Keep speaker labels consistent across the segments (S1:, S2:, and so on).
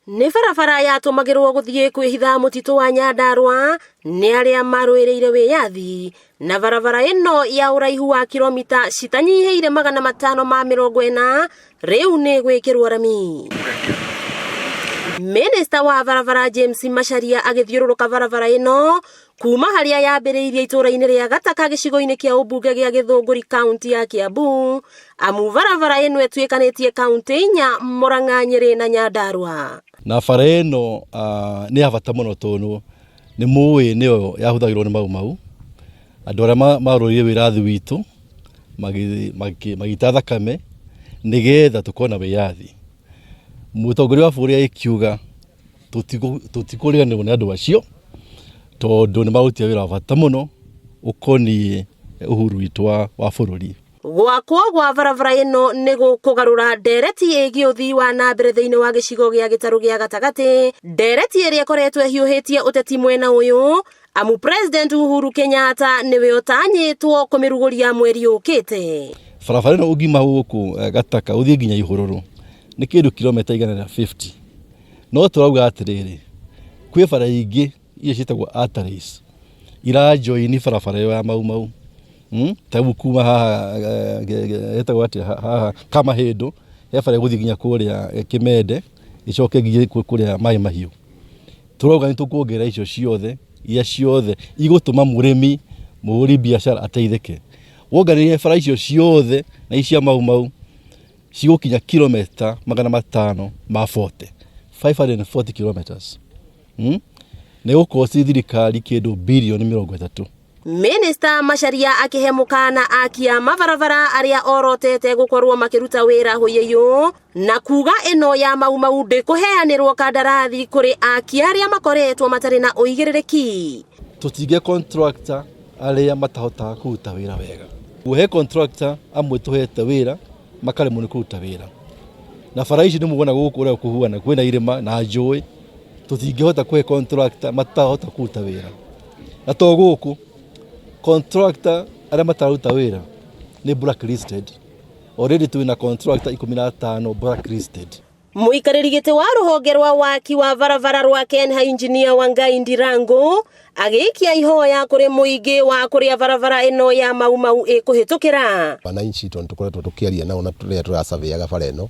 S1: Nĩ barabara yatũmagĩrwo gũthiĩ kwĩhitha mũtitũ wa Nyandarua nĩ arĩa marũĩrĩire wĩyathi, na barabara ĩno ya ũraihu wa kilomita citanyihĩire 540 rĩu nĩ gwĩkĩrwo rami. Minista wa barabara James Macharia agĩthiũrũrũka barabara ĩno kuma harĩa yambĩrĩirie itũũra-inĩ rĩa Gataka gĩcigo-inĩ kĩa ũmbunge gĩa Gĩthũngũri kaunti ya Kiambu, amu barabara ĩno ĩtuĩkanĩtie kaunti inya Murang'a, Nyĩrĩ na Nyandarua.
S2: Na bara ĩno nĩ ya bata mũno tondũ nĩ mũĩ nĩyo yahũthagĩrwo nĩ Mau Mau, andũ arĩa marũĩrĩire wĩrathi witũ magĩita thakame nĩgetha tũkorwo na wĩyathi. Mũtongoria wa bũrũri agĩkiuga tũtikũriganĩrwo nĩ andũ acio tondũ nĩ marutire wĩra wa bata mũno ũkoniĩ uhuru witũ wa bũrũri.
S1: Gwakwo gwa barabara ĩno nĩ gũkũgarũra ndereti ĩgiĩ ũthii wa na mbere thĩinĩ wa gĩcigo gĩa gĩtarũ gĩa gatagatĩ, ndereti ĩrĩa ĩkoretwo ĩhiũhĩtie ũteti mwena ũyũ, amu President Uhuru Kenyatta nĩwe ũtanyĩtwo kũmĩrugũria mweri ũkĩte.
S2: Barabara ĩno ũngiuma gũkũ Gataka ũthiĩ nginya Ihũrũrũ nĩ kĩndũ kilomita 150. No tũrauga atĩrĩrĩ, kwĩ bara ingĩ iria ciĩtagwo arteries irajoini barabara ĩyo ya Mau Mau. Ta rĩu kuma haha hetagwo atĩa haha Kamahĩndũ, he bara ĩgũthiĩ nginya kũrĩa Kĩmende, ĩcoke ĩthiĩ kũrĩa Maĩ Mahiũ. Tũrauga nĩ tũkuongerera icio ciothe, iria ciothe igũtũma mũrĩmi, mũhũri biacara ateithĩke. Wonganĩrĩria bara icio ciothe na ici cia Mau Mau, cigũkinya kilomita 540, 540 kilometers. Nĩ gũkorwo ci thirikari kĩndũ birioni 30.
S1: Minista Macharia akĩhe mũkana aki a mabarabara arĩa orotete gũkorwo makĩruta wĩra hũyĩyũ na kuga ĩno ya Mau Mau ndĩkũheanĩrwo kandarathi kũrĩ aki arĩa makoretwo matarĩ na ũigĩrĩrĩki.
S2: Tũtingĩ contractor arĩa matahotaga kũruta wĩra wega. He contractor amwe tũhete wĩra makaremwo nĩ kũruta wĩra. Na bara ici nĩ muona gũkũ ũrĩa kũhuana kwĩna irĩma na njũĩ, tũtingĩhota kũhe contractor matahota kũruta wĩra. Na to gũkũ, contractor arĩa matararuta wĩra nĩ blacklisted. Already twĩna contractor 15 blacklisted.
S1: Mũikarĩri gĩtĩ wa rũhonge rwa waki wa barabara rwa Kenha Engineer Wangai Ndirangu agĩikia ihoya kũrĩ mũingĩ wa kũrĩa barabara ĩno ya Mau Mau ĩkũhĩtũkĩra.
S3: Wananchi tondũ tũkoretwo tũkĩaria nao na rĩrĩa tũrasurveyaga bara ĩno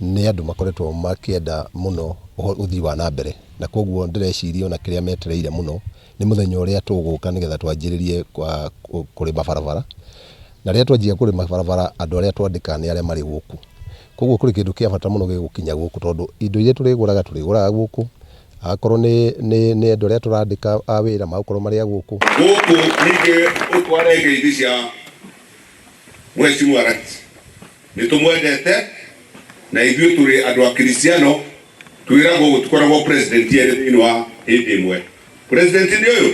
S3: nĩ andũ makoretwo makĩenda mũno ũthii wa na mbere, na koguo ndĩreciria ona kĩrĩa metereire mũno nĩ mũthenya ũrĩa tũgũka nĩgetha twanjĩrĩrie kũrĩma barabara, na rĩrĩa twanjia kũrĩma barabara andũ arĩa twandĩkaga nĩ arĩa marĩ gũkũ. Koguo kũrĩ kĩndũ kĩa bata mũno gĩgũkinya gũkũ tondũ indo iria tũrĩgũraga tũrĩgũraga gũkũ, akorwo nĩ nĩ nĩ andũ arĩa tũrandĩka a wĩra magũkorwo marĩ a gũkũ.
S4: Gũkũ ningĩ ũtware ngeithi cia Mheshimiwa Rais. Nĩ tũmwendete na ithuĩ tũrĩ andũ a Kristiano twĩragwo gũtikoragwo president erĩ thĩinĩ wa hĩndĩ ĩmwe. President nĩ ũyũ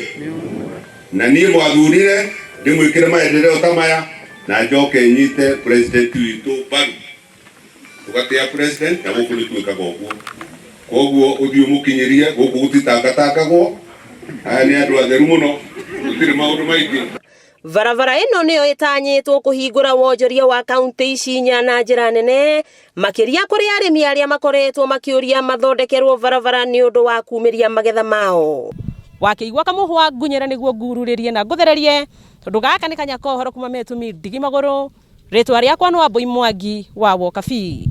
S4: na niĩ mwathurire ndĩmwĩkĩre maendeleo ta maya na njoke nyite president witũ mbaru. Tũgatĩa president na gũkũ nĩ twĩkaga ũguo. Koguo ũthiĩ ũmũkinyĩrie gũkũ gũtitangatangagwo. Aya nĩ andũ atheru mũno, gũtirĩ maũndũ maingĩ.
S1: Barabara ĩno nĩyo ĩtanyĩtwo kũhingũra wonjoria wa kaunti ici inya na njĩra nene, makĩria kũrĩ arĩmi arĩa makoretwo makĩũria mathondekerwo barabara nĩ ũndũ wa kumĩria magetha mao. Wakĩigua kamũhwa ngunyĩra nĩguo ngururĩrie na ngũthererie, tondũ gaka nĩ kanya ka ũhoro kuma Metumi Ndigi Magũrũ, rĩtwa rĩakwa nĩ Wambũi Mwangi wa Wokabi.